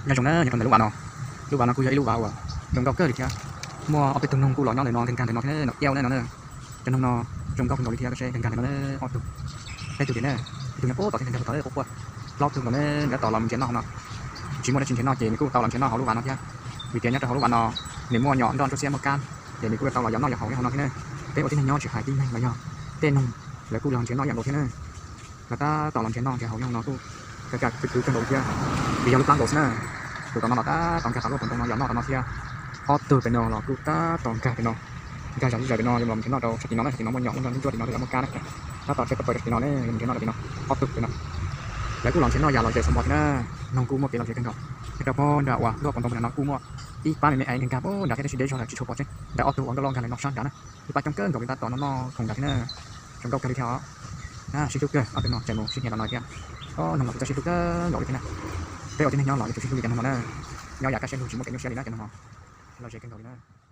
Nyob zoo na, nyob rau ntawm lub vas no. Lub vas no kuj yog ib lub vas uas zoo nkauj kawg li thiab. Muaj ob peb tug noog kuj los nyob ntawm no kawg nkag ntawm no thiab na, no, cov noog no zoo nkauj kawg nkaus li thiab, koj saib kawg nkag ntawm no na, ob tug, peb tug tim na, ib tug nyob puag tom thiab, kawg nkag puag tom, quaj quaj, plaub tug nkaus na, nws tab tom los mus nrhiav noj no. Tsis muaj dab tsi nrhiav noj ces nws kuj tau los nrhiav noj hauv lub vas no thiab, vim tias nyob rau hauv lub vas no nws muaj nyom nroj ntsuab xiab muaj kab, ces nws kuj tau los yos noj yos haus nyob hauv no thiab na. Peb ua tib neeg nyob tsis hais tib neeg los yog tej noog, lawv kuj los nrhiav noj ib yam nkaus thiab na. Lawv tab tom los nrhiav noj nrhiav haus nyob hauv no kuj kav kam khwv khwv kawg nkaus li thiab, vim yog lub plab nkaus xwb na. Tus tom no los tab tom nkag tom lub pob ntoo no yos noj tom no thiab. Ob tug pem no los kuj tab tom nkag pem no, nkag zam zam pem no, yuav mus nrhiav noj rau sab tim no na, sab tim no muaj nyom muaj ntsuab tim no thiab muaj kab na. Tab tom tshaib plab plawv sab tim no na, yuav mus nrhiav noj rau tim no. Ob tug pem no, lawv kuj los nrhiav noj yam lom zem tshaj npaum thiab na. Noog kuj muaj kev lom zem kawg nkaus. Nyob rau puag nrad uas lub pob ntoo puag nrad no kuj muaj ib pab me me ais nkag puag nrad thiab, tab sis deb zog lawm tsis tshua pom tseeb. Ntawm ob tug uas nkauj loj nkag lawm no sab nrad na, ib pab coob kawg nkaus li tab tom noj noj khoom nrad thiab na. Zoo nkauj kawg li thiab os. Sib hlub kawg, ob tug no tseem mus sib nyiam tom no thiab. Ob noog los kuj txawj sib hlub kawg nkaus li thiab na. Peb ua tib neeg nyob los yuav tsum sib hlub li cov noog no na. Nyob yam kaj siab lug tsis muaj kev nyuaj siab li na, cov noog no lom zem kawg nkaus li na.